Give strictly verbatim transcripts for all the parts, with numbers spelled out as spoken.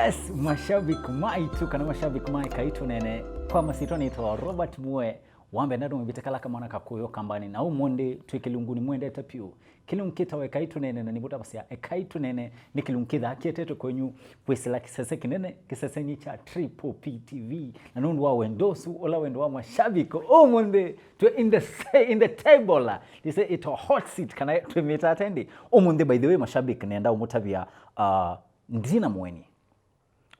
Yes, mashabiki maitũ kana mashabiki ma Ekai Tũneene, kwa masyĩtwa nĩtawa Robert Mue, wa mbee na ndũmĩvĩte kala kamwana ka kũya Ũkambanĩ, na ũmũnthĩ twĩ kĩlungunĩ mwendete vyũ. Kĩlungu kĩtawa Ekai Tũneene, na nĩvũtavasya Ekai Tũneene nĩ kĩlungu kĩthaa kĩetetwe kwenyu kwĩsĩla kĩsese kĩnene, kĩsesenĩ kya Triple P T V. Na nũndũ wa wendo ũsu, ũla wendo wa mashabiki, ũmũnthĩ twĩ in the sa-, in the table. They say it a hot seat, kana twĩmĩta ata ĩndĩ? Ũmũnthĩ, by the way, mashabiki, nenda ũmũtavya, uh, ndina mũeni.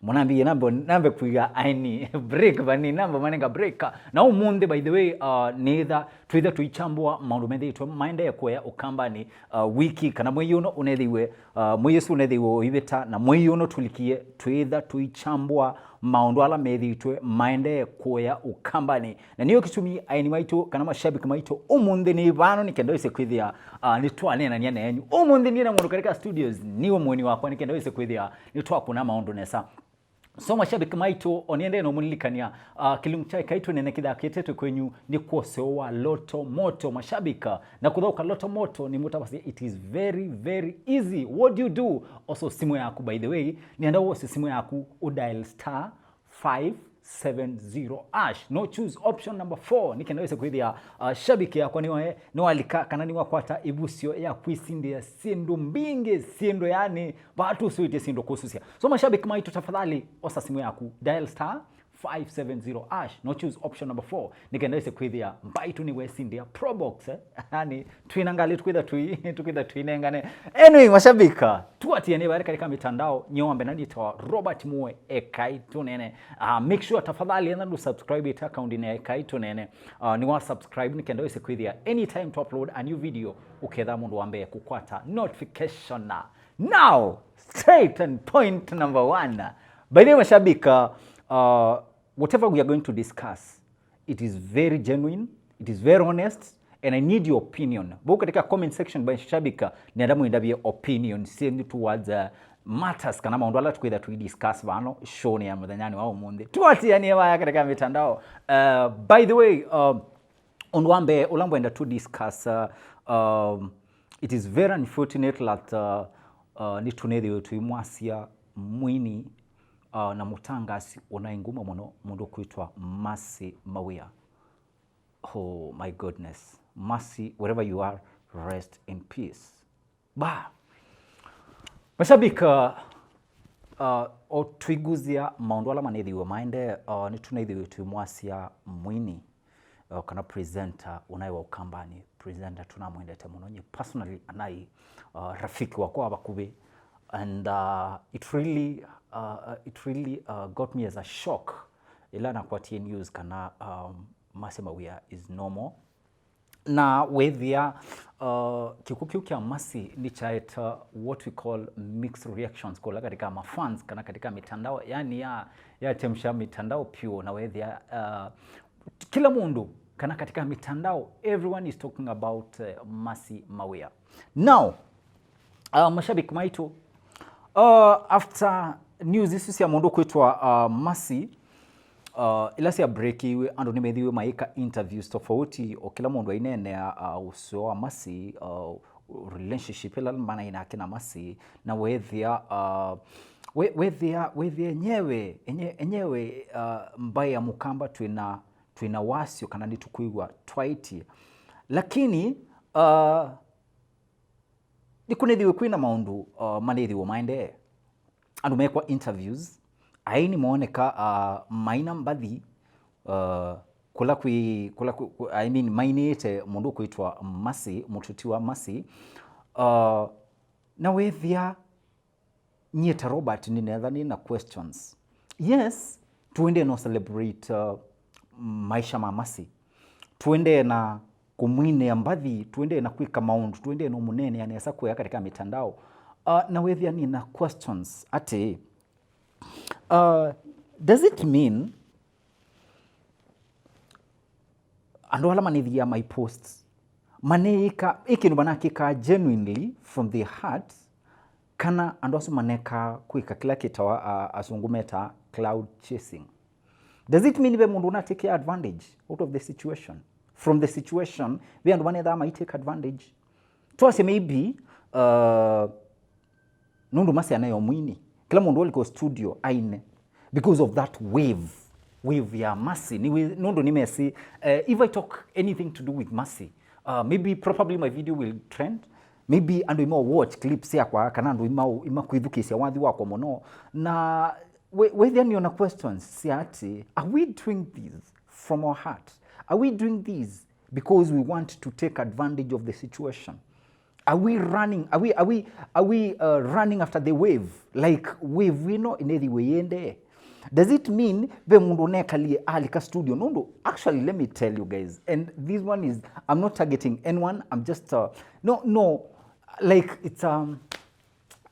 Mũnambie nambe, nambe kũiga aeni break vani, nambe manenga break. Na ũmũnthĩ, by the way, uh, nĩtha, twĩtha tũichambua maũndũ methĩĩtwe maendee kũya Ũkambanĩ, uh, wiki kana mwei ũno ũnethĩiwe, uh, mwei ũsu ũnethĩiwe ũivĩta, na mwei ũno tũlikie, twĩtha tũichambua maũndũ ala methĩĩtwe maendee kũya Ũkambanĩ. Na nĩyo kĩtumi aeni maitũ kana mashabiki maitũ ũmũnthĩ nĩ vano nĩ kenda wĩse kwĩthĩa, uh, nĩtwaneenania nenyu. Ũmũnthĩ nĩ na mũndũ katika studios, nĩwe mũeni wakwa nĩ kenda wĩse kwĩthĩa nĩtwakũna maũndũ nesa. So, mashabiki maitũ, o nĩendee no mũlilikania, uh, kĩlungu kya Ekai Tũneene kĩthaa kĩetetwe kwenyu nĩ kwa ũseo wa Lotto Moto, mashabiki. Na kũthaũka Lotto Moto nĩ mũtavasya, it is very, very easy. What do you do? Osa simũ yaku, by the way, nĩenda wose simũ yaku, u dial star five seven zero hash. No choose option number four. Nĩ kenda wĩse kwĩthĩa, uh, shabiki yakwa nĩwa-, nĩwalika kana nĩwakwata ĩvusyo ya kwĩsindĩa syĩndũ mbingĩ, syĩndũ yani, vaa tũsũĩtye syĩndũ kũsusya. So, mashabiki maitũ, tafadhali, osa simũ yaku, dial star five seven zero hash, no choose option number four, nĩ kenda wĩse kwĩthĩa mbaitũ nĩwesindĩa Probox, eh? Yani, twĩna ngalĩ tũkwĩtha tũi-, tũkwĩtha tũinengane. Anyway, mashabiki, tuatianie vale katika mitandao, nyoambe na nĩtawa Robert Mue, Ekai Tũneene. Uh, make sure, tafadhali, enda ndũ subscribe ĩte account-inĩ ya Ekai Tũneene. Uh, nĩwa subscribe nĩ kenda wĩse kwĩthĩa anytime to upload a new video, ũketha mũndũ wa mbee kũkwata notification. Now, straight and point number one. By the way, mashabiki, uh, whatever we are going to discuss, it is very genuine, it is very honest, and I need your opinion. Vau katika comment section, mashabiki, nenda mwĩndavye opinion syenyu towards, uh, matters kana maũndũ ala tũkwĩtha tũidiscuss vano show-nĩ ya mũthenyanĩ wa ũmũnthĩ. Tuatianie vaya katika mitandao. Uh, by the way, um, ũndũ wa mbee ũla ngwenda to discuss, uh, um, it is very unfortunate that, uh, uh, nĩtũnethĩwe tũimwasya mwini, uh, na mũtangasi ũnaĩ nguma mũno, mũndũ kwĩtwa Mercy Mawia. Oh my goodness. Mercy, wherever you are, rest in peace. Ba. Mashabiki, uh, uh, o tũiguzia maũndũ ala manethĩiwe maendee, uh, nĩtũnethĩiwe tũimwasya mwini, uh, kana presenter ũnaĩ wa Ũkambanĩ, presenter tũnamwendete mũno. Nye personally, anaĩ, uh, rafiki wakwa wa vakuvĩ, and, uh, it really, uh, uh, it really, uh, got me as a shock ĩla nakwatie news kana, um, Mercy Mawia is no more. Na wĩthĩa, uh, kĩkw'ũ kĩu kya Mercy nĩkyaete what we call mixed reactions kũla katika mafans kana katika mitandao, yani ya, yachemsha mitandao pyũ, na wĩthĩa, uh, kila mũndũ kana katika mitandao, everyone is talking about, uh, Mercy Mawia. Now, uh, mashabiki maitũ, uh, after news isu sya mũndũ kwĩtwa, uh, Mercy, uh, ila sya breakiwe, andũ nĩmethiwe maĩka interviews tofauti, o kila mũndũ aineenea, uh, ũseo wa Mercy, uh, relationship ila manaĩ nake na Mercy, na wethĩa, uh, we-, wethĩa, wethĩa enyewe, enye-, enyewe, uh, mbaĩ ya Mũkamba twĩna, twĩna wasyo kana nĩtũkwĩw'a twaitie. Lakini, uh, nĩkũnĩthiwe kwĩna maũndũ, uh, manĩthiwe maendee. Andũ mekwa interviews, aini mooneka, uh, maina mbathi, uh, kũla kwĩ, kũla kwĩ, kũ-, I mean, mainĩĩte mũndũ ũkwĩtwa Mercy, mũtuti wa Mercy. Uh, na wethĩa nyie ta Robert nĩnetha nĩ na questions. Yes, tũendee no celebrate, uh, maisha ma Mercy. Tũendee na kũmwinĩa mbathi, tũendee na kwĩka maũndũ, tũendee na ũmũneenea nesa kũya katika mitandao. Uh, na wethĩa nĩ na questions atĩ, uh, does it mean andũ ala manĩthiaa my posts, manĩĩka, ĩ kĩndũ manakĩkaa genuinely from their heart, kana andũ asu manekaa kwĩka kĩla kĩtawa, a, asungu metaa cloud chasing? Does it mean ve mũndũ una take advantage out of the situation? From the situation, ve andũ manethaa mai take advantage? Twasye maybe, uh, nũndũ Mercy anaĩ o mwini, Kĩla mũndũ alika studio aine because of that wave. Wave ya Mercy. Nĩ wĩ-, nũndũ nĩmesĩ, uh, if I talk anything to do with Mercy, uh, maybe probably my video will trend. Maybe andũ ima watch clips yakwa, kana andũ ima, ima kwĩthukĩĩsya wathi wakwa mũno. Na we-, wethĩa nĩona questions sya atĩ, are we doing this from our heart? Are we doing this because we want to take advantage of the situation? Are we running, are we, are we, are we, uh, running after the wave? Like, wave ĩno ĩnethĩwe yĩendee? Does it mean ve mũndũ ũnekalie alika studio? Nũndũ, actually, let me tell you guys, and this one is, I'm not targeting anyone, I'm just, uh, no, no, like, it's, um,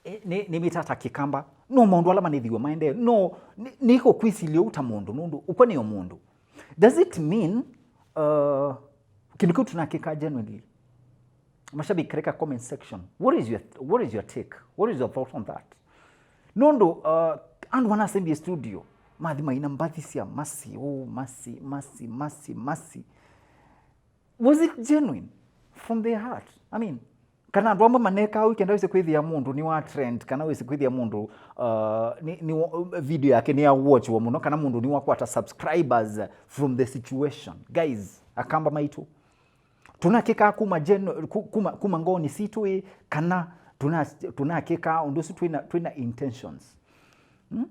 eh, nĩ, nĩ mĩtata kĩkamba. No maũndũ ala manethĩwe maendee. No, nĩ, nĩko kwĩsilya ũu ta mũndũ, nũndũ ũkwa nĩyo mũndũ. Does it mean, uh, kĩndũ kĩu tũnakĩka genuinely? Mashabiki katika comment section, what is your, what is your take? What is your thought on that? Nũndũ, uh, andũ manasembie studio, mathi maina mbathi sya Mercy, oh, Mercy, Mercy, Mercy, Mercy. Was it genuine from their heart? I mean, kana andũ amwe maneka ũu kenda wĩsĩ kwĩthĩa mũndũ nĩ wa trend, kana wĩsĩ kwĩthĩa mũndũ, uh, nĩ, nĩ wa-, video yake nĩ ya watchwa mũno, kana mũndũ nĩ wakwata subscribers from the situation? Guys, akamba maitũ, tũnakĩkaa kuma genu-, ku-, kuma, kuma ngoonĩ sitũ ĩ, kana tũna-, tũnakĩkaa ũndũ ũsu twĩna, twĩna intentions? Hmm?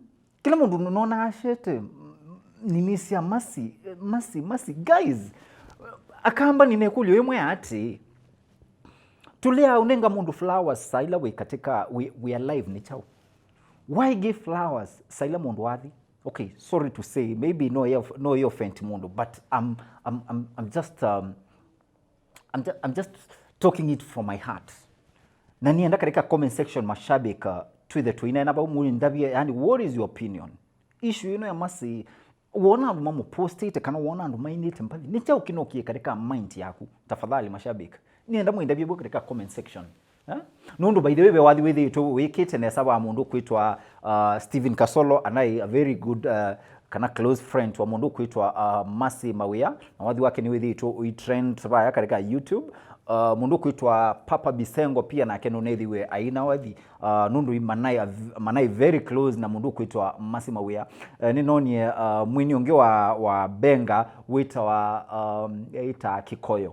Kĩla mũndũ nũnona ashete, mm, nini sya Mercy, Mercy, Mercy. Guys, akamba nĩna ĩkũlyo ĩmwe atĩ, tũlea ũnenga mũndũ flowers saa ila wĩ katika, wĩ, wĩ alive nĩ kyaũ? Why give flowers saa ila mũndũ wathi? Okay, sorry to say, maybe no ĩ-, no ĩ offend mũndũ, but I'm, I'm, I'm, I'm just, um, I'm ju-, I'm just talking it from my heart. Na nienda katika comment section, mashabiki, uh, twĩthe tũineena vau mũndavye, yani, what is your opinion? Issue ĩno ya Mercy, wona andũ mamũpostĩte kana wona andũ mainĩte mbathi, nĩ kyaũ kĩnokie katika mind yaku? Tafadhali, mashabiki, nienda mwĩndavye vau katika comment section. Eh? Nũndũ, by the way, ve wathi wĩthĩĩtwe wĩkĩte nesa wa mũndũ kwĩtwa, uh, Stephen Kasolo, anaĩ a very good, uh, kana close friend wa mũndũ kwĩtwa, uh, Mercy Mawĩa, na wathi wake nĩwĩthĩĩtwe ũitrend vaya katika YouTube. Uh, mũndũ kwĩtwa Papa Bisengo pia nake nũnethĩwe aina wathi, uh, nũndũ manaĩ, manaĩ very close na mũndũ kwĩtwa Mercy Mawĩa. Uh, nĩnonie, uh, mwini ũngĩ wa, wa Benga wĩtawa, um, ĩta Kĩkoyo.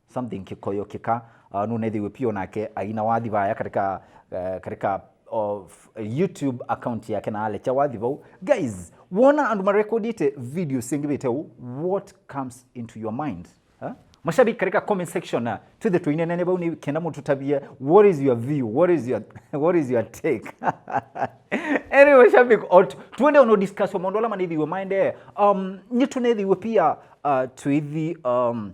Something Kĩkoyo Kĩka, uh, nũnethĩwe pia nake aina wathi vaya katika, uh, katika, uh, f-, YouTube account yake na alekya wathi vau. Guys, wona andũ marekodĩte video syĩngĩvĩte ũu, what comes into your mind? Huh? Mashabiki katika comment section, uh, twĩthe tũineenane vau nĩ kenda mũtũtavye, what is your view? What is your, what is your take? Anyway, mashabiki, o tu-, tuende ono discuss maũndũ ala manethĩwe maendee. Um, nĩtũnethĩwe pia, uh, twĩthi, um,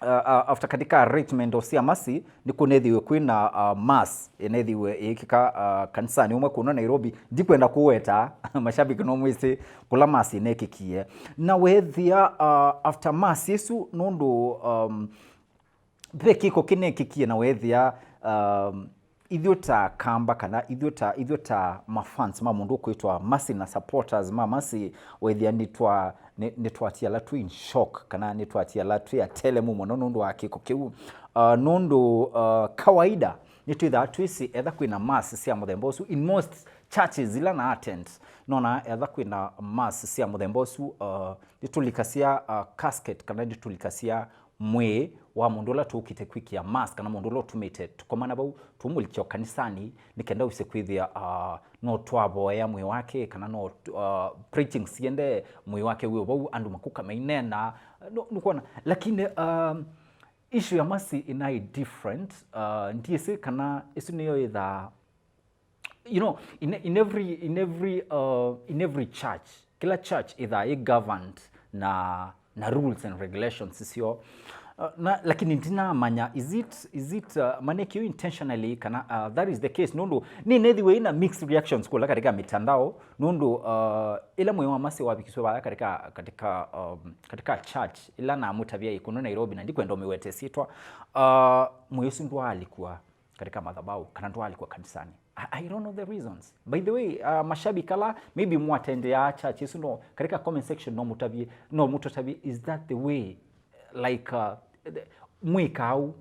uh, uh, after katika arrangement of sya Mercy, nĩkũnethĩwe kwĩna, uh, mass ĩnethĩwe ĩkĩka, uh, kanisani ũmwe kũno Nairobi. Ndikwenda kũweta, mashabiki no mwĩsĩ kũla mass ĩnekĩkie. Na wethĩa, uh, after mass ĩsu, nũndũ, um, ve kĩko kĩnekĩkie na wethĩa, um, ithyũ ta Kamba kana ithyũ ta, ithyũ ta mafans ma mũndũ ũkwĩtwa Mercy na supporters ma Mercy, wethĩa nĩtwa-, nĩ-, nĩtwatie ala twĩ in shock, kana nĩtwatie ala twĩ atelemu mũno nũndũ wa kĩko kĩu. Uh, nũndũ, uh, kawaida nĩtwĩthaa twĩsĩ etha kwĩna mass sya mũthemba ũsu, in most churches ila na attend, nona etha kwĩna mass sya mũthemba ũsu, uh, nĩtũlikasya, uh, casket kana nĩtũlikasya mwĩĩ wa mũndũ ũla tũkĩte kwĩkĩa mass, kana mũndũ ũla ũtumĩte tũkomana vau, tũmũlikya o kanisani, nĩ kenda wĩse kwĩthĩa, uh, no twavoea mwĩĩ wake, kana no, uh, preaching siende mwĩĩ wake wĩ o vau, andũ makũka maineena, no, nũkwona. Lakini, um, issue ya Mercy ĩnaĩ different, uh, ndiĩsĩ kana ĩsu nĩyo ĩthaa, you know, in, in every, in every, uh, in every church, kila church ĩthaa ĩ governed na, na rules and regulations syo. Uh, na, lakini ndinamanya, is it, is it, uh, manekio intentionally kana, uh, that is the case? Nũndũ nĩnethiwe ina mixed reactions kũla katika mitandao, nũndũ, uh, ila mwĩĩ wa Mercy wavikiswe vaya katika, katika, um, katika church ila namũtavya ĩ kũno Nairobi, na ndikwenda ũmĩwete syĩtwa, uh, mwĩĩ ũsu ndwaalikwa katika madhabahu, kana ndwaalikwa kanisani. I, I don't know the reasons. By the way, uh, mashabiki ala maybe mwatendeaa church ĩsu, no, katika comment section no mũtavye, no mũtũtavye, is that the way, like, uh, the, mwĩka au?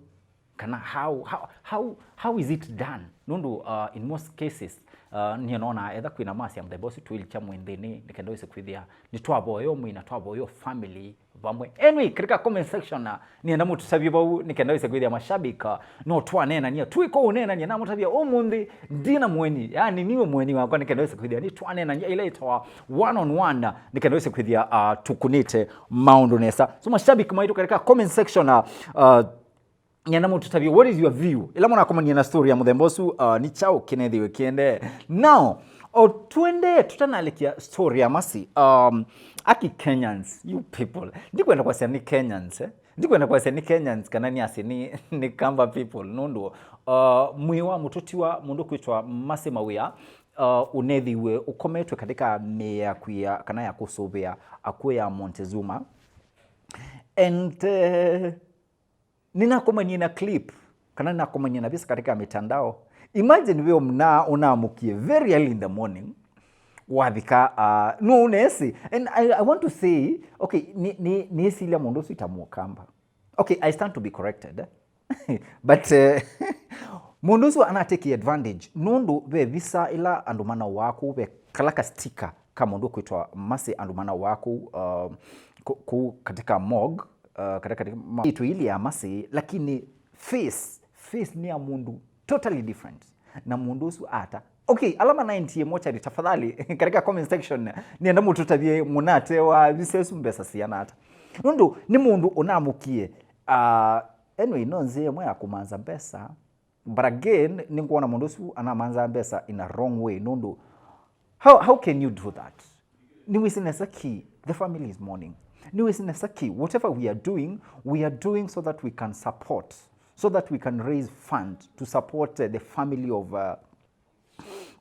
Kana how, how, how, how is it done? Nũndũ, uh, in most cases, uh, niĩ nona etha kwĩna masya mũthemba ũsu tũilikya mwĩ nthĩnĩ, nĩ kenda wĩse kwĩthĩa nĩ twavoya ũmwe na twavoya family vamwe. Anyway, katika comment section, uh, nienda mũtũtavye vau, nĩ kenda wĩse kwĩthĩa mashabiki, uh, no twaneenania, twĩko ũneenania, na mũtavya ũmũnthĩ ndina mweni, yani niwe mweni wakwa, nĩ kenda wĩse kwĩthĩa nĩ twaneenania ila ĩtawa one on one, uh, nĩ kenda wĩse kwĩthĩa, uh, tũkunĩte maũndũ nesa. So mashabiki maitũ katika comment section, uh, uh, Nyenda mũtũtavye, what is your view? Ĩla mũnakomanie na story ya mũthemba ũsu, uh, nĩ kyaũ kĩnethĩwe kĩendee? Now, o twende tũtanalĩkya story ya Mercy, um, aki Kenyans, you people. Ndikwenda kwasya nĩ Kenyans, eh? Ndikwenda kwasya nĩ Kenyans kana nĩ asya nĩ, nĩ Kamba people, nũndũ, uh, mwĩĩ wa mũtũtiwa mũndũ kwĩtwa Mercy Mawĩa, uh, ũnethĩwe ũkometwe katika mĩĩ ya kwia kana ya kũsũvĩa akw'ũ ya Montezuma. And, uh, nĩnakomanie na clip, kana nĩnakomanie na visa katika mitandao. Imagine we mna unaamũkie very early in the morning, wavika, uh, no unesi. And I, I want to say, okay, ni, ni, nĩsilia mũndũ ũsu ita Mũkamba. Okay, I stand to be corrected. But, uh, mũndũ ũsu anatake advantage. Nũndũ ve visa ila andũ manauaa kũu, ve kala ka sticker ka mũndũ kwĩtwa Mercy andũ manauaa kũu, uh, kũ-, kũu katika morgue, uh, katika, katika ma-, itu ili ya Mercy, lakini face, face nĩ ya mũndũ totally different. Na mũndũ ũsu ata? Okay, ala manaendie mochari, tafadhali, katika comment section, nienda mũtũtavye mũnatewa visa isu mbesa siana ata. Nũndũ nĩ mũndũ ũnamũkie, uh, anyway, no nzĩa ĩmwe ya kũmanza mbesa, but again, nĩngwona mũndũ ũsu anamanza mbesa in a wrong way, nũndũ how, how can you do that? Nĩwĩsĩ nesa ki, the family is mourning. Nĩwĩsĩ nesa ki, whatever we are doing, we are doing so that we can support, so that we can raise fund to support, uh, the family of, uh,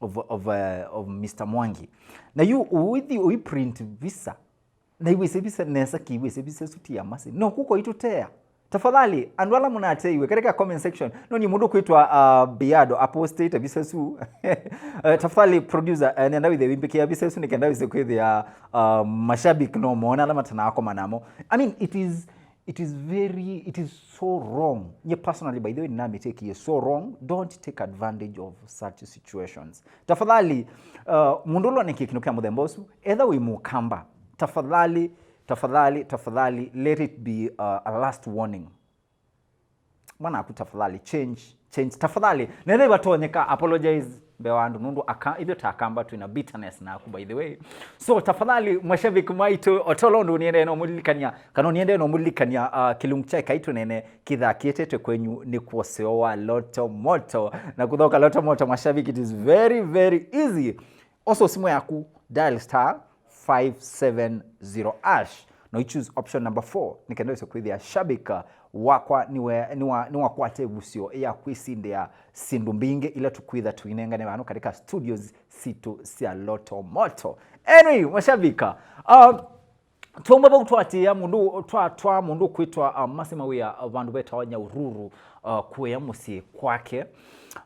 of, of, uh, of Mister Mwangi. Na yu ũithi ũiprint visa, na iwĩsĩ visa nesa ki, iwĩsĩ visa ĩsu ti ya Mercy. No kuko itutea. Tafadhali, andũ ala mũnateiwe, katika comment section, no nĩ mũndũ kwĩtwa, uh, Biado apostĩte visa ĩsu. Uh, tafadhali, producer, uh, nenda wĩthĩe wĩmbĩkĩa visa ĩsu, nĩ kenda wĩse kwĩthĩa, uh, mashabiki no mona ala matanakoma namo. I mean, it is, it is very, it is so wrong. Nye personally, by the way, nĩnamĩtakie so wrong. Don't take advantage of such situations. Tafadhali, uh, mũndũ ũla ũnekie kĩndũ kĩa mũthemba ũsu, etha wĩ Mũkamba, tafadhali, tafadhali, tafadhali, let it be, uh, a last warning. Mwanaku, tafadhali, change, change, tafadhali. Netha ivatonyeka, apologize mbee wa andũ, nũndũ aka, ithyĩ ta Akamba twĩna bitterness naku, by the way. So, tafadhali, mashabiki maitũ, o tolo ũndũ niendee no mũlilikania, kana niendee no mũlilikania, uh, kĩlungu kya kaitũ nene kĩthakĩtetwe kwenyu nĩ kwoseo wa Lotto Moto. Na kũthoka Lotto Moto, mashabiki, it is very, very easy. Osa simũ yaku, dial star five seven zero hash, na you choose option number four, nĩ kenda wĩse kwĩthĩa shabiki wakwa nĩwe, nĩwa, nĩwakwata ĩvusyo ya kwĩsindĩa syĩndũ mbingĩ ila tũkwĩtha tũinengane vano katika studios sitũ sya Lotto Moto. Anyway, mashabiki, uh, twauma vau twatĩa mũndũ, twatwaa mũndũ kwĩtwa, uh, Mercy Mawĩa, uh, vandũ vetawa Nyahururu, uh, kũya mũsyĩ kwake.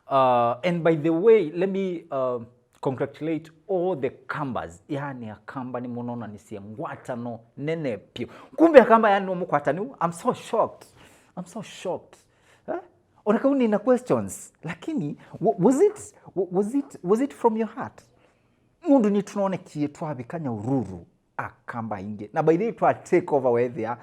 Uh, and by the way, let me, uh, congratulate all the Kambas. Yani Akamba nĩmũnonanisye ngwatano nene piũ. Kumbe Akamba yani no mũkwatanu. I'm so shocked. I'm so shocked. Eh? Ona kau nina questions, lakini wa-, was it, wa-, was it, was it from your heart? Mũndũ nĩtũnonekie twavika Nyahururu, Akamba aingĩ. Na by the way, twa take over wethĩa,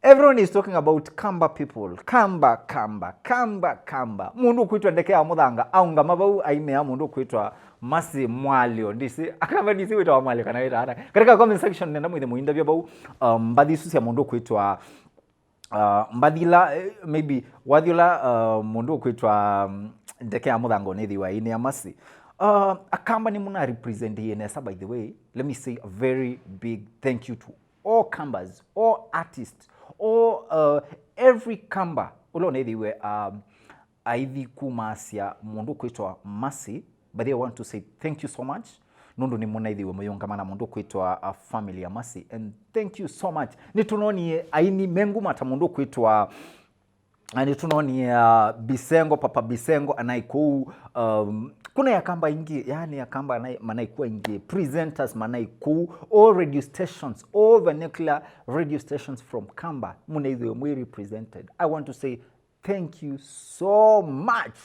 everyone is talking about Kamba people. Kamba, Kamba, Kamba, Kamba. Mũndũ ũkwĩtwa Ndeke ya Mũthanga aũngama vau ainĩa mũndũ ũkwĩtwa Mercy Mwalio. Ndisi, Akamba ndisi wĩtawa Mwalio kana wĩtawa ata. Katika comment section nenda mwĩthe mũindavya vau, um, mbathi isu sya mũndũ ũkwĩtwa, uh, mbathi ila, eh, maybe wathi ũla, uh, mũndũ ũkwĩtwa, um, Ndeke ya Mũthanga ũnĩthĩwa ainĩa Mercy. Uh, Akamba nĩmũna represent nesa, by the way. Let me say a very big thank you to all Kambas, all artists, all, uh, every Kamba ũla ũnethĩiwe, um, aithi kumasya mũndũ kwĩtwa Mercy. But I want to say thank you so much, nũndũ nĩmũnaithiwe mũyũngama na mũndũ kwĩtwa, uh, family ya Mercy, and thank you so much. Nĩtũnonie aini menguma ta mũndũ kwĩtwa Na nĩtũnonie, uh, Bisengo, Papa Bisengo anaĩ kũu. Um, kuna Akamba aingĩ, yani Akamba anaĩ-, manaĩ kũu aingĩ, presenters manaĩ kũu, all radio stations, all vernacular radio stations from Kamba, mũnaithiwe mwĩ represented. I want to say Thank you so much.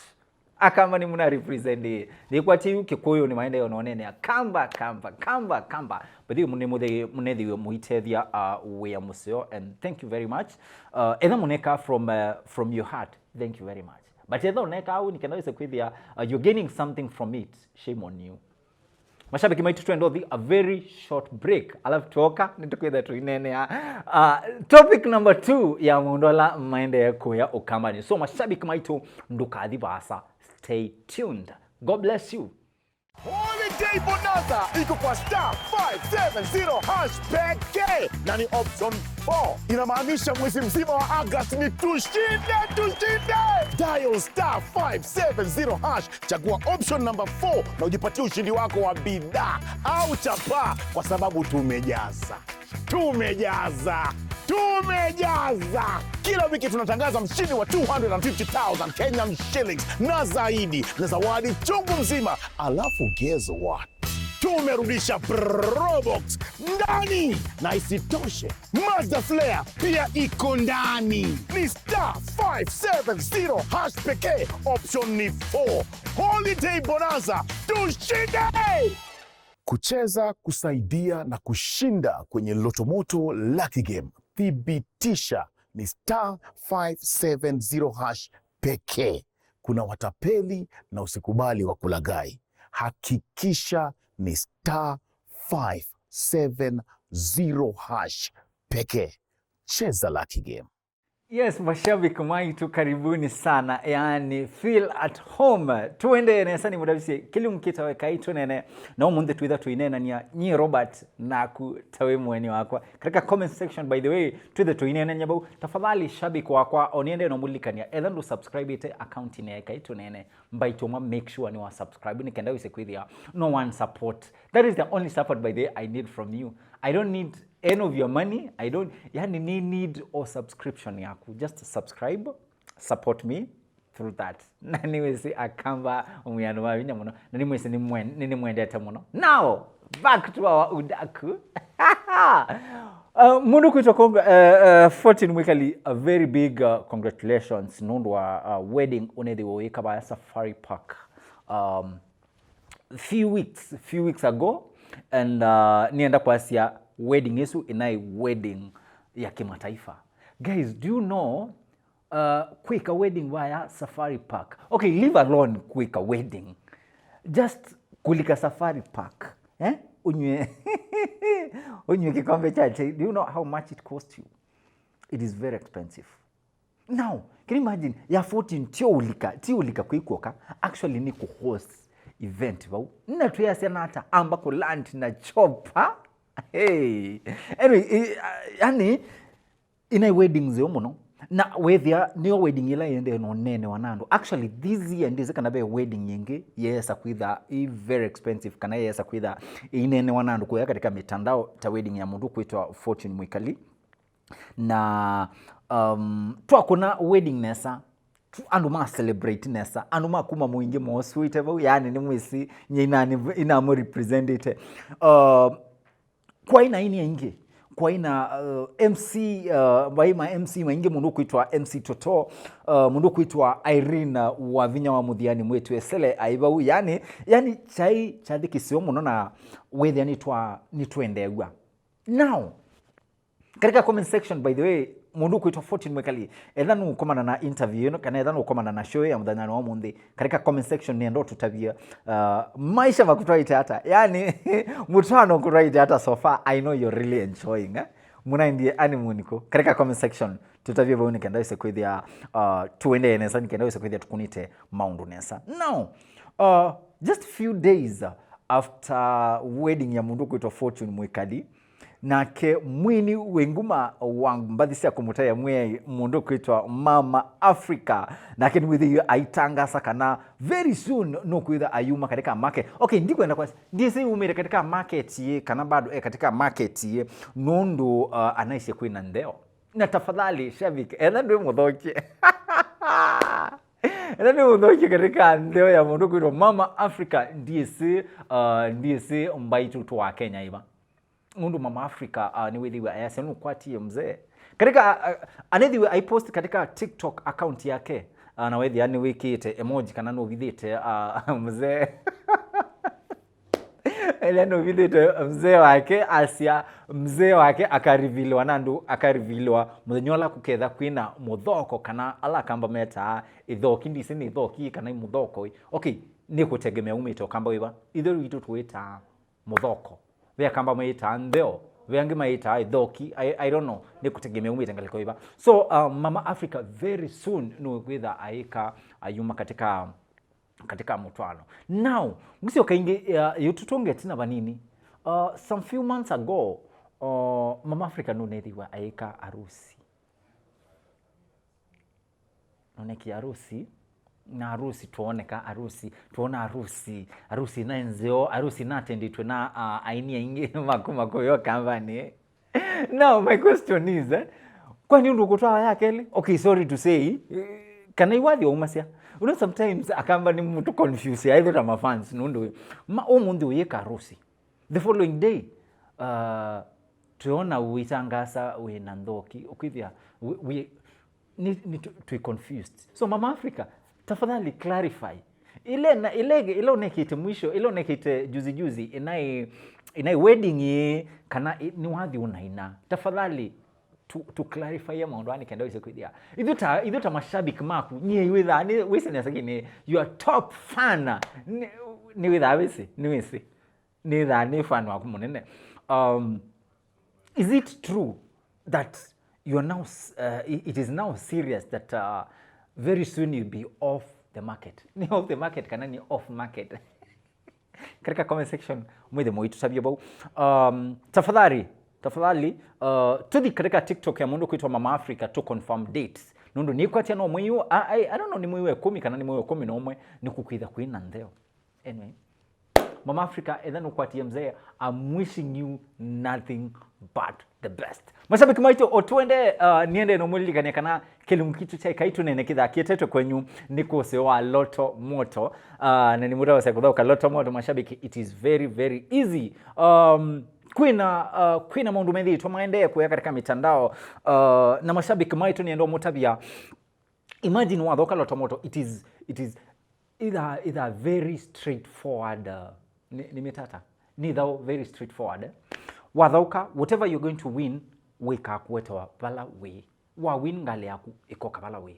Akamba nĩ mũna represent. Nĩkwatĩ yu Kĩkũyũ nĩ maendeeo nonene. Akamba, kamba, kamba, kamba. But you mũnethĩwe mũitethya uh, wĩa mũseo, and thank you very much. Uh, etha mũneka from, uh, from your heart, thank you very much. But etha ũneka au nĩ kenda wĩse kwĩthĩa uh, you're gaining something from it, shame on you. Mashabiki maitũ, twenda ũthi a very short break, alafu tuoka nĩtũkwĩtha tũineenea uh, topic number two ya maũndũ ala maendee kũya Ũkambanĩ. So mashabiki maitũ, ndũkathi vaasa, stay tuned. God bless you. Holiday Bonanza iko kwa star five seven zero hash pekee na ni option four. Inamaanisha mwezi mzima wa August ni tushinde, tushinde. Dial star five seven zero hash, chagua option number four na ujipatie ushindi wako wa bidhaa au chapaa, kwa sababu tumejaza. Tumejaza. Tumejaza. Kila wiki tunatangaza mshindi wa two hundred fifty thousand Kenyan shillings na zaidi, na zawadi chungu mzima. Alafu guess what? Tumerudisha Probox ndani. Na isitoshe, Mazda Flare pia iko ndani. Ni star five seven zero hash pekee, option ni four. Holiday Bonanza, tushinde! Kucheza, kusaidia na kushinda kwenye Lotomoto Lucky Game. Thibitisha ni star five seven zero hash pekee. Kuna watapeli na usikubali wa kulagai. Hakikisha ni star five seven zero hash pekee. Cheza Lucky Game. Yes, mashabiki maitũ, karibuni sana, yani feel at home. Tuendee nesa, nĩ mũdavisye kĩlungu kĩtawe Kai Tũnene, na ũmũnthĩ twĩtha tũineenania nyie Robert naku ta wĩ mũeni wakwa. Katika comment section, by the way, twĩthe tũineenania vau. Tafadhali shabiki wakwa, oniende no mũlilikania, etha ndũ subscribe ĩte account-inĩ ya Kai Tũnene, mbaitũ mwa make sure nĩ wa subscribe, nĩ kenda wĩse kwĩthĩa no one support. That is the only support, by the way, I need from you. I don't need any of your money. I don't, yani, ni need or subscription yaku. Just subscribe, support me through that. Na nĩwĩsĩ Akamba mwĩano wa vinya mũno. Na nĩmwĩsĩ nĩmwen-, nĩnĩmwendete mũno. Now, back to our udaku. Uh, mũndũ kwĩtwa congr-, uh, uh, Fortune Mwikali, a very big uh, congratulations nũndũ wa uh, wedding ũnethĩwe ũyĩka vaya Safari Park. Um, few weeks, few weeks ago, and uh, nienda kwasya wedding ĩsu inaĩ wedding ya kimataifa. Guys, do you know uh, kwĩka wedding vaya Safari Park? Okay, leave alone kwĩka wedding. Just kũlika Safari Park, eh? Ũnywe, ũnywe kikombe cha chai. Do you know how much it cost you? It is very expensive. Now, can you imagine, ya Fortune ti ũlika, ti ũlika kwĩ kwoka, actually nĩ kũ host event vau. Na twĩasya nata, amba kũ land na chopper. Hey. Anyway, eh, ah, yani, inaĩ wedding nzeo mũno. Na wethĩa nĩyo wedding ĩla yendee na ũneenewa na andũ. Actually, this year ndĩsĩ kana ve wedding ĩngĩ yeesa kwĩtha ĩ very expensive, kana yeesa kwĩtha ĩineenewa na andũ kũya katika mitandao ta wedding ya mũndũ kwĩtwa Fortune Mwikali. Na um, twakũna wedding nesa, tu-, andũ ma celebrate nesa, andũ ma kuma mũingĩ mosũĩte vau, yani nĩ mwĩsĩ nye inani-, inamũ representĩte. Uh, kwaĩ na aini aingĩ, kwaĩ na uh, M C, uh, vai ma M C maingĩ, mũndũ kwĩtwa M C Toto, uh, mũndũ kwĩtwa Irene, uh, wa vinya wa mũthiani mwĩtu Esele aĩ vau, yani, yani chai chathi kĩseo mũno na wethĩa nĩtwa-, nĩtwendeew'a. Now, katika comment section, by the way, mũndũ kwĩtwa Fortune Mwikali, etha nũkomana na interview ĩno, kana etha nũkomana na show ya mũthenya wa ũmũnthĩ, katika comment section nĩenda ũtũtavie, uh, maisha makũtwaĩte ata. Yani, mũtwaano ũkũtwaĩte ata so far, I know you're really enjoying, eh? Mũnaendie honeymoon kũ? Katika comment section, tũtavie vau nĩ kenda wĩse kwĩthĩa, uh, tũendee nesa, nĩ kenda wĩse kwĩthĩa tũkunĩte maũndũ nesa. Now, uh, just few days after wedding ya mũndũ kwĩtwa Fortune Mwikali, nake mwini wĩ nguma wa mbathi sya kũmũtaĩa Mwĩai, mũndũ kwĩtwa Mama Africa, nake nĩwĩthĩiwe aitangasa kana very soon nũkwĩtha ayuma katika market. Okay, ndikwenda kwa, ndiĩsĩ umĩte katika market ĩ, kana bado e katika market ĩ, nũndũ, uh, anaisye kwĩna ntheo. Na tafadhali, shabiki, etha ndwĩ mũthokie. Etha ndwĩ mũthokie katika ntheo ya mũndũ kwĩtwa Mama Africa, ndiĩsĩ, uh, ndiĩsĩ mbaitũ twa Kenya iva. Mũndũ Mama Africa, uh, nĩwĩthĩiwe ayasya nũkwatie mzee. Katika, uh, anethiwe aipost katika TikTok account yake, uh, na wethĩa nĩwĩkĩĩte emoji kana nũvithĩte, uh, mzee. Ĩla nũvithĩte mzee wake, asya mzee wake akariviliwa na andũ, akariviliwa mũthenya ũla kũketha kwĩna mũthoko kana ala Akamba metaa ĩthoki, ndisĩ nĩ ĩthoki kana ĩ mũthoko. Okay, nĩ kũtegemea umĩte Ũkamba wĩva. Ithe witũ tũwĩtaa mũthoko. Ve Akamba mayĩtaa ntheo, ve angĩ mayĩtaa ĩthoki, I, I don't know, nĩ kũtegemea umĩte ngalĩko ĩva. So, uh, Mama Africa very soon nũkwĩtha aĩka ayuma katika, katika mũtwaano. Now, ngũsyoka ĩngĩ, uh, yũtũtũnge ĩtina vanini. Uh, some few months ago, uh, Mama Africa nũnethiwa aĩka arusi. Noneki arusi, na arusi tuoneka, arusi, tuona arusi, arusi na nzeo, arusi na atenditwe na, uh, aini aingĩ maku makuyo kambani. Now, my question is, eh, kwani ũndũ kũtwaa ya kelĩ? Okay, sorry to say, eh, kana iwathi waumasya. You know, sometimes Akamba nĩ mũndũ confuse, either ta mafans, nũndũ ma, ũmũnthĩ ũyĩka arusi. The following day, uh, twĩona ũitangaasa wĩ na nthoki, ũkwĩthĩa, we, we, ni, ni tu, twĩ confused. So, Mama Africa, tafadhali clarify. Ile na, ile, ile ũnekĩte mwisho, ile ũnekĩte juzi juzi, inai, inai wedding ĩ, kana ĩ, nĩ wathi ũnaina. Tafadhali, tu, tu clarify ya maũndũ ani kenda wĩse kwĩthĩa. Ithu ta, ithu ta mashabiki maku, nyie wĩthaa, nĩ, wĩse nesa kini, your top fan. Nĩ, nĩ wĩthaa wĩse, nĩ wĩse. Nĩthaa nĩ fan waku mũnene. Um, is it true that you are now s-, uh, i-, it is now serious that, uh, very soon you'll be off the market? Nĩ off the market kana nĩ off market? Katika comment section, mwĩthe mũitũtavya vau. Um, tafadhali, tafadhali, uh, tũthi katika TikTok ya mũndũ kwĩtwa Mama Africa to confirm dates. Nũndũ nĩkwatia no mwei ũũ, I, I, I don't know, nĩ mwei wa ĩkũmi kana nĩ mwei wa ĩkũmi na ũmwe, nĩ kũkwĩtha kwĩna ntheo. Anyway. Mama Africa, etha nũkwatie mzee, I'm wishing you nothing but the best. Mashabiki maitũ, o twende, uh, niende no mũlilikane kana kĩlungu kitũ kya ĩkai tũnene kĩthakĩtetwe kwenyu nĩ kũsĩ wa Lotto Moto. Uh, na nĩ mũtawase kũthaũka Lotto Moto, mashabiki, it is very, very easy. Um, kwĩna, uh, kwĩna maũndũ methĩĩtwe maendee kũya katika mitandao, uh, na mashabiki maitũ nĩenda mũtavya. Imagine wathoka Lotto Moto, it is, it is either, either very straightforward, uh, nĩ, nĩ mĩtata. Nĩ thau very straightforward, eh. Wathaũka, whatever you're going to win, wĩkaa kũetewa vala wĩ. Wa win ngalĩ yaku ĩkoka vala wĩ.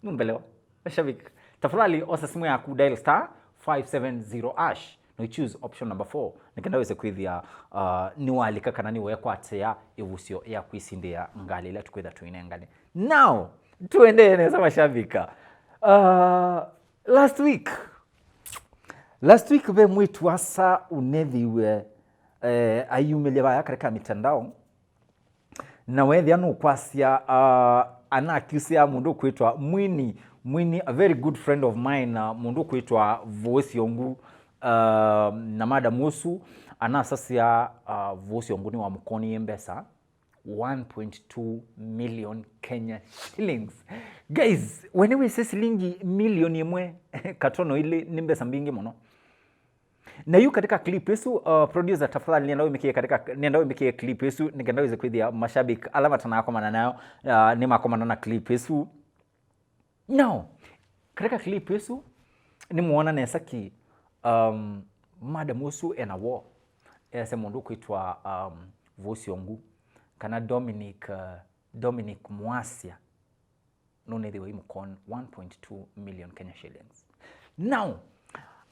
Nũmbelewa? Mashabiki, tafadhali osa simu yaku, dial star five seven zero hash, na choose option number four. Nĩkenda wĩse kwĩthĩa, uh, nĩwalika kana nĩwekwatĩa ĩvusyo ya kwĩsindĩa ngalĩ ĩla tũkwĩtha tũinengane. Now, tuendee nesa mashabika. Uh, last week, last week ve mwĩtu asa ũnethiwe, eh, ayumĩlya vaya katika mitandao. Na wethĩa nũkwasya, uh, ana accuse ya mũndũ kwĩtwa Mwini, Mwini, a very good friend of mine, uh, mũndũ kwĩtwa Vusi Ongu, uh, na madam ũsu, anasasya, uh, Vusi Ongu nĩ wa mũkonie mbesa one point two million Kenya shillings. Guys, we nĩwĩsĩ silingi milioni ĩmwe katono ilĩ nĩ mbesa mbingĩ mũno. Na yu katika clip ĩsu, uh, producer, tafadhali, nĩenda wĩmĩkĩe katika, nĩenda wĩmĩkĩe clip ĩsu, nĩkenda wĩse kwĩthĩa mashabiki ala matanakomana nayo, uh, nĩmakomana na clip ĩsu. Now, katika clip ĩsu, nĩmwona nesa ki, um, madam ũsu ena woo. Ese mũndũ kwĩtwa, um, Vusi Ongu, kana Dominic, uh, Dominic Mwasya. Nũnethiwe imũkon one point two million Kenya shillings. Now,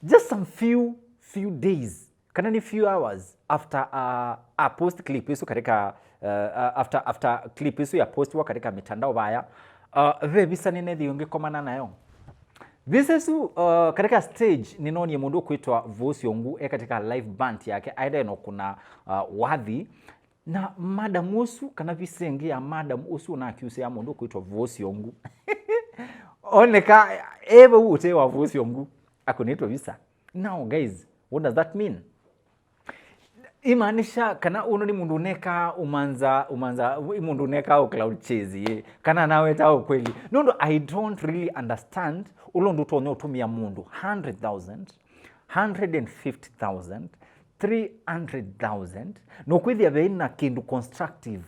just some few, few days, kana nĩ few hours after, uh, a post clip ĩsu katika, uh, uh, after, after clip ĩsu ya postiwa katika mitandao vaya, uh, ve visa nĩnethiwe ngĩkomana nayo. Visa ĩsu, uh, katika stage nĩnonie mũndũ kwĩtwa Vusi Ongu e katika live band yake, aendee no kuna, uh, wathi, na madam ũsu, kana visa ĩngĩ ya madam ũsu ũna accuse ya mũndũ kwĩtwa Vusi Ongu. Oneka e vau ũtee wa Vusi Ongu, akũnĩtwe visa. Now, guys, what does that mean? Imaanisha kana ũno nĩ mũndũ ũnekaa ũmanza, ũmanza, ĩ mũndũ ũnekaa ũ cloud chase, ĩ, kana anaweta ukweli. Nũndũ I don't really understand ũla ũndũ ũtonya ũtũmĩa mũndũ hundred thousand, hundred and fifty thousand, Three hundred thousand, no kwĩthĩa ve na kĩndũ constructive.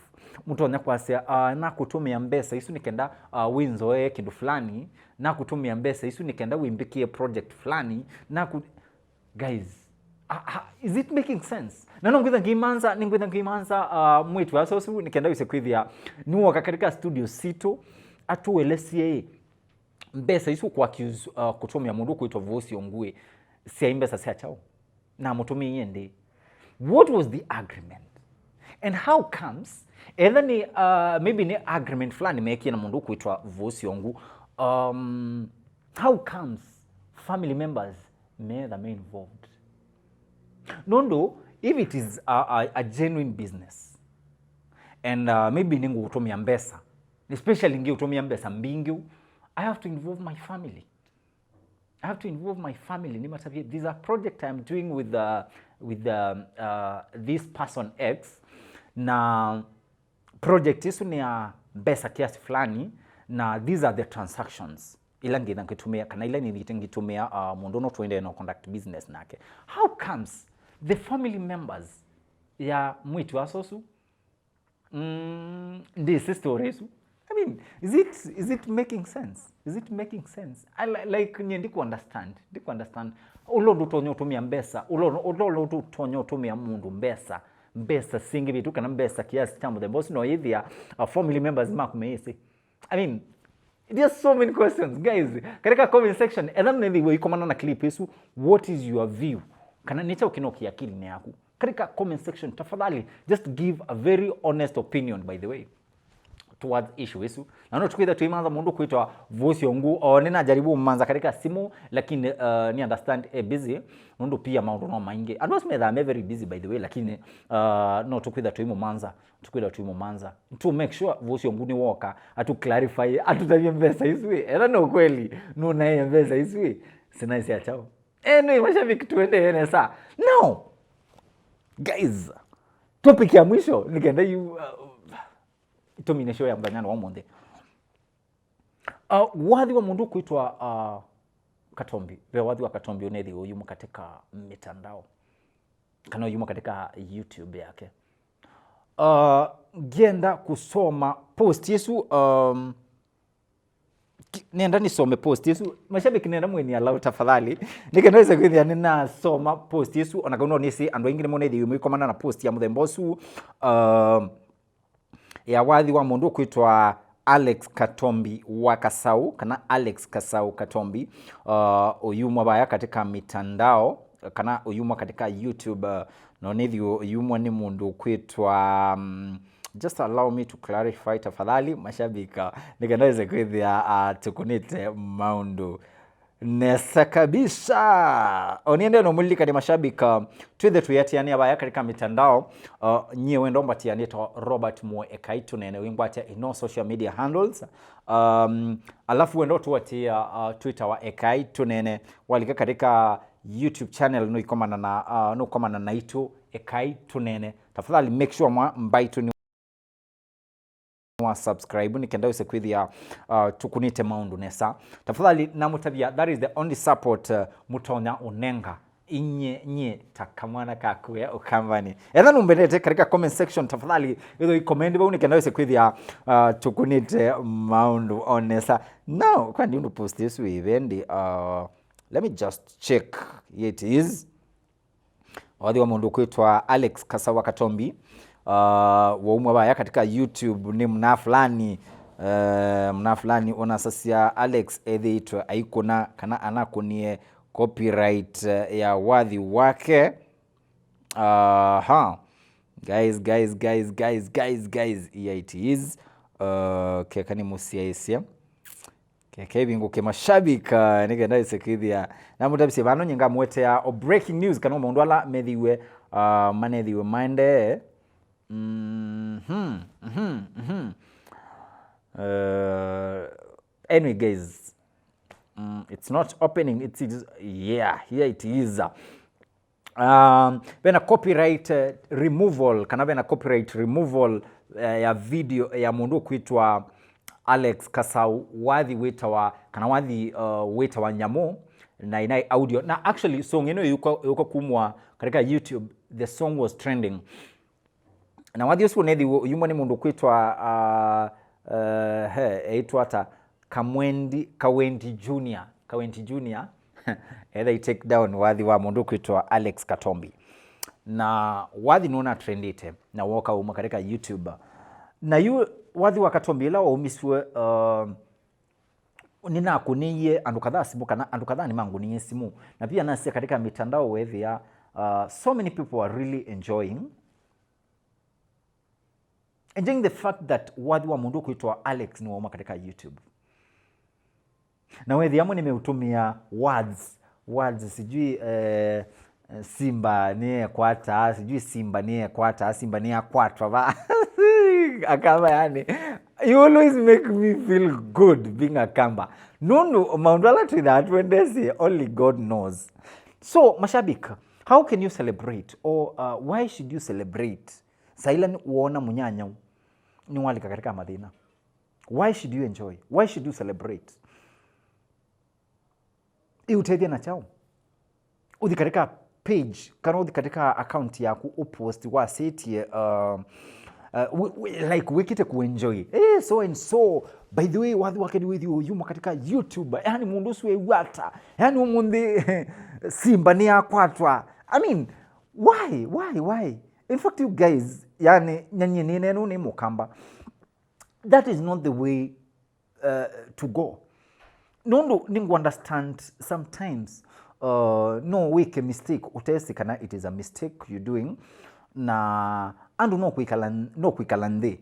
Mũtonya kwasya, uh, nakũtũmĩa mbesa isu nĩ kenda, uh, wĩnzoee kĩndũ fulani, nakũtũmĩa mbesa isu nĩ kenda wĩmbĩkĩe project fulani, naku, guys, uh, uh, is it making sense? Na no ngwĩtha ngĩmanza, nĩ ngwĩtha ngĩmanza, uh, mwĩtu asosu nĩ kenda wĩse kwĩthĩa nĩwoka katika studio sitũ, atũelesye mbesa isu kwa accuse, uh, kũtũmĩa mũndũ kwĩtwa Vusi Ongui, syaĩ mbesa sya kyaũ? Namũtũmĩie ndĩ? What was the agreement? And how comes, etha nĩ, uh, maybe nĩ agreement fulani mekie na mũndũ kwĩtwa Vusi Ongui, um, how comes family members metha me involved? Nũndũ, if it is a, a, a genuine business, and, uh, maybe nĩngũtũmĩa mbesa, especially ngĩũtũmĩa mbesa mbingĩ, I have to involve my family. I have to involve my family. Nĩmatavye, there's a project I'm doing with, uh, with, um, uh, this person X, na project isu nĩ ya mbesa kiasi fulani, na these are the transactions ila ngĩtha ngĩtũmĩa, kana ila nĩthĩte ngĩtũmĩa, uh, mũndũ no tũendee no conduct business nake. How comes the family members ya mwĩtu asosu, mm, ndĩsĩ story isu? I mean, is it, is it making sense? Is it making sense? I li-, like, nye ndiku understand, ndiku understand. Ũla ũndũ ũtonya ũtũmĩa mbesa, ũla ũndũ, ũla, ũla ũndũ ũtonya ũtũmĩa mũndũ mbesa, mbesa singĩ vitu kana mbesa kiasi kya mũthemba ũsu no yĩthĩa, uh, family members maku meĩsĩ? I mean, there's so many questions, guys. Katika comment section, etha nĩthĩiwe ikomana na clip isu, what is your view? Kana nĩ kyaũ kĩno kiakilinĩ yaku? Katika comment section, tafadhali, just give a very honest opinion, by the way, towards issue isu. Na no tũkwĩtha tũimanza mũndũ kwĩtwa Vusi Ongui, o nĩnajaribu manza katika simu, lakini, uh, ni understand e busy, nũndũ pia maũndũ no maingĩ. Andũ asu methaa me very busy, by the way, lakini, uh, no tũkwĩtha tũimũmanza. Tũkwĩla tũimũmanza to make sure Vusi Ongui nĩwoka, atu clarify, atũtavye mbesa isu ĩ. Etha nĩ ũkweli, nũnaĩe mbesa isu ĩ, sinaĩ sya kyaũ? Anyway, mashabiki, tuendee nesa. Now, guys, topic ya mwisho, nĩ kenda yu, uh, tũmine show ya mũthanyanĩ wa ũmũnthĩ. Uh, wathi wa mũndũ kwĩtwa, uh, Katombi, ve wathi wa Katombi ũnethĩwe ũyumwa katika mitandao, kana ũyumwa katika YouTube yake. Uh, ngienda kusoma post isu, um, ki-, nenda nisome post isu. Mashabiki, nenda mweni allow tafadhali. Nĩkenda wĩse kwĩthĩa nĩnasoma post isu, ona kau no nĩsĩ andũ aingĩ nĩmonethĩiwe mũikomana na post ya mũthemba ũsu. Um, ya wathi wa mũndũ ũkwĩtwa Alex Katombi wa Kasau, kana Alex Kasau Katombi, uh, ũyumwa vaya katika mitandao, kana ũyumwa katika YouTube, uh, no nĩthi ũyumwa nĩ mũndũ ũkwĩtwa, um, just allow me to clarify tafadhali, mashabiki, nĩkenda wĩse kwĩthĩa, uh, tũkũnĩte maũndũ nesa kabisa. Oniende no mũlilikane mashabiki, uh, twĩthe tũyatiania vaya katika mitandao. Uh, nyie wendo mbatianĩtwo Robert Moe Ekai Tũnene, wĩngwatia in all social media handles. Um, alafu wendo tuatia, uh, Twitter wa Ekai Tũnene, walika katika YouTube channel nũikomana na, uh, nũkomana naitũ Ekai Tũnene. Tafadhali make sure mwa mbaitũ nĩ wa subscribe nĩkenda wĩse kwĩthĩa, uh, tũkũnĩte maũndũ nesa. Tafadhali namũtavya, that is the only support, uh, mũtonya ũnenga inye, nyie ta kamwana ka kũya Ũkambanĩ. Etha nũmbendete katika comment section, tafadhali ĩtho i comment vau nĩkenda wĩse kwĩthĩa, uh, tũkũnĩte maũndũ o nesa. Now, kwa ndi ũndũ post ĩsu ĩvendi, uh, let me just check. Here it is. Wathi wa mũndũ kwĩtwa Alex Kasawa Katombi, uh, waumwa vaya katika YouTube nĩ mna fulani, uh, mna fulani ũnasasya Alex ethĩĩtwe aikũna kana anakũnie copyright, uh, ya wathi wake. Aha. Guys, guys, guys, guys, guys, guys, here it is. Uh, keka nĩ mũsyaĩsya. Keka ivingũke mashabiki, uh, nĩkenda ĩse kwĩthĩa. Na mũtavisye vano nyinga mwetea o breaking news kana maũndũ ala methiwe, uh, manethiwe maendee. Mhm, mhm, mhm. Uh, anyway, guys, mm, it's not opening. It's, it's, yeah, here it is. Um, vena copyright, eh, removal, kana vena copyright removal, eh, ya video ya mũndũ ũkwĩtwa Alex Kasau, wathi wĩtawa, kana wathi, uh, wĩtawa Nyamũ, na ĩnaĩ audio. Na actually, song ĩno yũka, yũka kumwa katika YouTube, The song was trending. Na wathi ũsu ũnethi ũyumwa nĩ mũndũ kwĩtwa, uh, uh, he, eĩtwa ata? Kamwendi, Kawendi Junior. Kawendi Junior. Etha i take down wathi wa mũndũ kwĩtwa Alex Katombi. Na wathi nũna trendĩte, na woka uma katika YouTube. Na yu wathi wa Katombi ĩla waumisiwe, uh, nĩnakũnĩie andũ kadhaa simũ, kana andũ kadhaa nĩmangũnĩie simũ. Na pia nasia katika mitandao wethĩa, uh, so many people are really enjoying, enjoying the fact that wathi wa mũndũ kwĩtwa Alex nĩwauma katika YouTube. Na wethi amwe nĩmeũtũmĩa words, words, sijui, eh, simba nĩyekwata, sijui simba nĩyekwata, simba nĩyakwatwa va. Akamba yani, you always make me feel good being a Kamba. Nũndũ maũndũ ala twĩthaa twendesie, only God knows. So, mashabiki, how can you celebrate? Or, uh, why should you celebrate? Saila woona mũnyanyau nĩwalika katika mathĩna. Why should you enjoy? Why should you celebrate? Iũtethya na kyaũ? Ũthi katika page, kana ũthi katika account yaku, ũpost wasĩtie, uh, uh, wi-, wi-, like, wĩkĩte kuenjoy. Eh, so and so, by the way, wathi wake nĩwĩthi ũyuma katika YouTube. Yani, mũndũ ũsu ew'ata? Yani, ũmũnthĩ simba nĩyakwatwa. I mean, why, why, why? In fact, you guys, yani, nyanyie nĩnenu nĩ Mũkamba. That is not the way, uh, to go. Nũndũ nĩngũ understand sometimes, uh, no wĩke mistake, ũtesĩ kana it is a mistake you doing, na andũ no kwĩkala, no kwĩkala nthĩ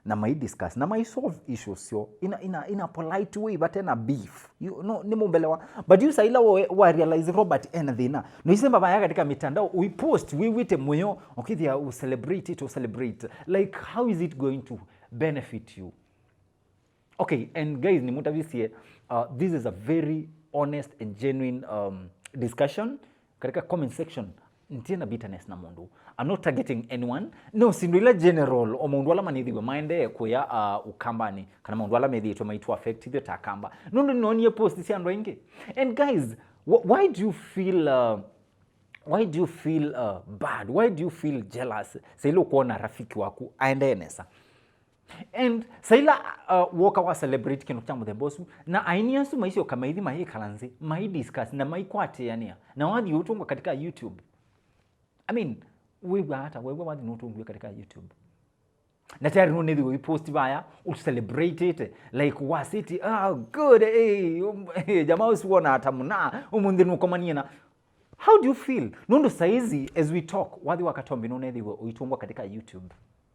na mai discuss, na mai solve issues syoo in a, in a, in a polite way, vate na beef. You, no, nĩ mũmbelewa. But you saila wa, wa realize Robert ena thĩna. No isemba vaya katika mitandao, uipost, wĩw'ĩte mũyo, ũkĩthĩa u celebrate it, u celebrate. Like, how is it going to benefit you? Okay, and guys, nĩmũtavisye, uh, this is a very honest and genuine, um, discussion. Katika comment section, ntie na bitterness na mũndũ. I'm not targeting anyone. No, sindu ila general, o maũndũ ala manĩthiwe maendee kũya, uh, Ũkambanĩ, kana maũndũ ala methĩĩtwe maitũ affect ithyĩ ta Akamba. Nũndũ nĩnonie post sya andũ aingĩ. And guys, wh-, why do you feel, uh, why do you feel, uh, bad? Why do you feel jealous? Saila ũkwona rafiki waku aendee nesa. And saila, uh, woka wa celebrate kĩndũ kya mũthemba ũsu, na aini asu maisyoka maithi mayĩkala nthĩ, mai discuss na maikwatĩanĩa, na wathi ũtũngwa katika YouTube. I mean, wĩw'a ata wewe wathi nũtũngwie katika YouTube? Na tayari nũnĩthi ũipost vaya, ũcelebrate it, like, wasĩti, "Ah, good, eh, um, eh, jamaa ũsu wona ata mũna, ũmũnthĩ nũkomanie na." How do you feel? Nũndũ saizi, as we talk, wathi wa Katombi nũnethĩwe ũitũngwa katika YouTube.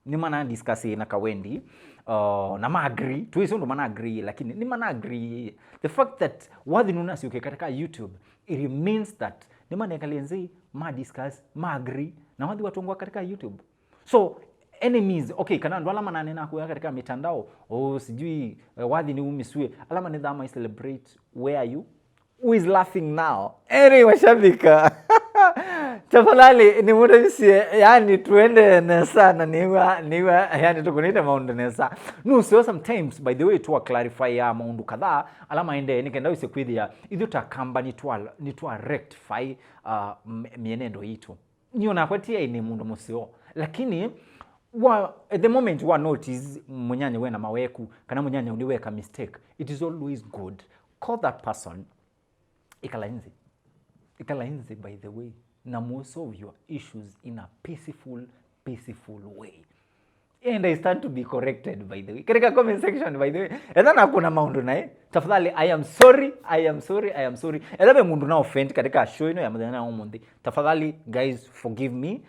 Nĩ mana discuss na Kawendi, uh, na ma agree. Tuisi ũndũ mana agree, lakini nĩ mana agree. The fact that wathi nũnasyoke katika YouTube, it means that nĩ manekalie nzĩ, ma discuss, ma agree, na wathi watũngwa katika YouTube. So, enemies, okay, kana andũ ala mananena kuya katika mitandao, o sijui, eh, wathi nĩ umisue, ala manethaa mai celebrate, where are you? Who is laughing now? Anyway, mashabiki. Tafadhali, nĩmũtavisye, yani, tuende nesa na nĩw'a, nĩw'a, yani, tũkũnĩte maũndũ nesa. No, so sometimes, by the way, twa clarify ya maũndũ kadhaa ala maendee, nĩkenda wĩse kwĩthĩa ithyĩ ta Akamba nĩtwa, nĩtwa rectify, uh, m-, mĩenendo yitũ. Nĩ onakwa ti aĩ nĩ mũndũ mũseo, lakini wa, at the moment wa notice mũnyanya wena maweku, kana mũnyanya ũndĩ weka mistake, it is always good. Call that person. Ikala nthĩ. Ikala nthĩ, by the way, na mu solve your issues in a peaceful, peaceful way. And I stand to be corrected, by the way. Katika comment section, by the way. Etha na kuna maũndũ naĩ, tafadhali, I am sorry, I am sorry, I am sorry. Etha ve mũndũ na offend katika show ĩno ya mũthenya na ũmũnthĩ, tafadhali, guys, forgive me.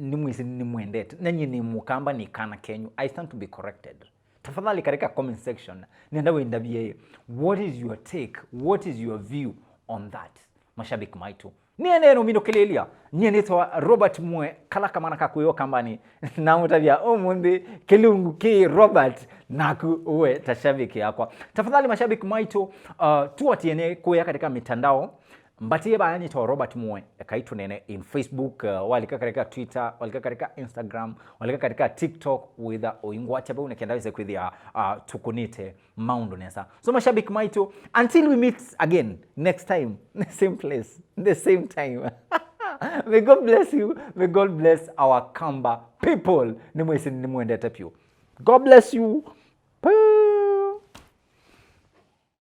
Nĩmwĩsĩ nĩmwendete. Nanyie nĩ Mũkamba, nĩ kana kenyu. I stand to be corrected. Tafadhali, katika comment section, nenda wendavye, what is your take? What is your view on that? Mashabiki maitũ. Nĩendeee nũminũkĩlĩlya. Nyie nĩtawa Robert Mwe, kala kamana ka kũya Ũkambanĩ. Namũtavya ũmũnthĩ, kĩlungu kĩ Robert, naku ũwe ta shabiki yakwa. Tafadhali mashabiki maitũ, uh, tuatiene kũya katika mitandao. Mbatie vaya nĩtawa Robert Mwe, ekai tũnene in Facebook, uh, walika katika Twitter, walika katika Instagram, walika katika TikTok, wĩtha ũingwatya vau nĩkenda wĩse kwĩthĩa, uh, tũkũnĩte maũndũ nesa. So, mashabiki maitũ, until we meet again next time, the same place, the same time. May God bless you. May God bless our Kamba people. Nĩmwĩsĩ nĩmwendete vyũ. God bless you.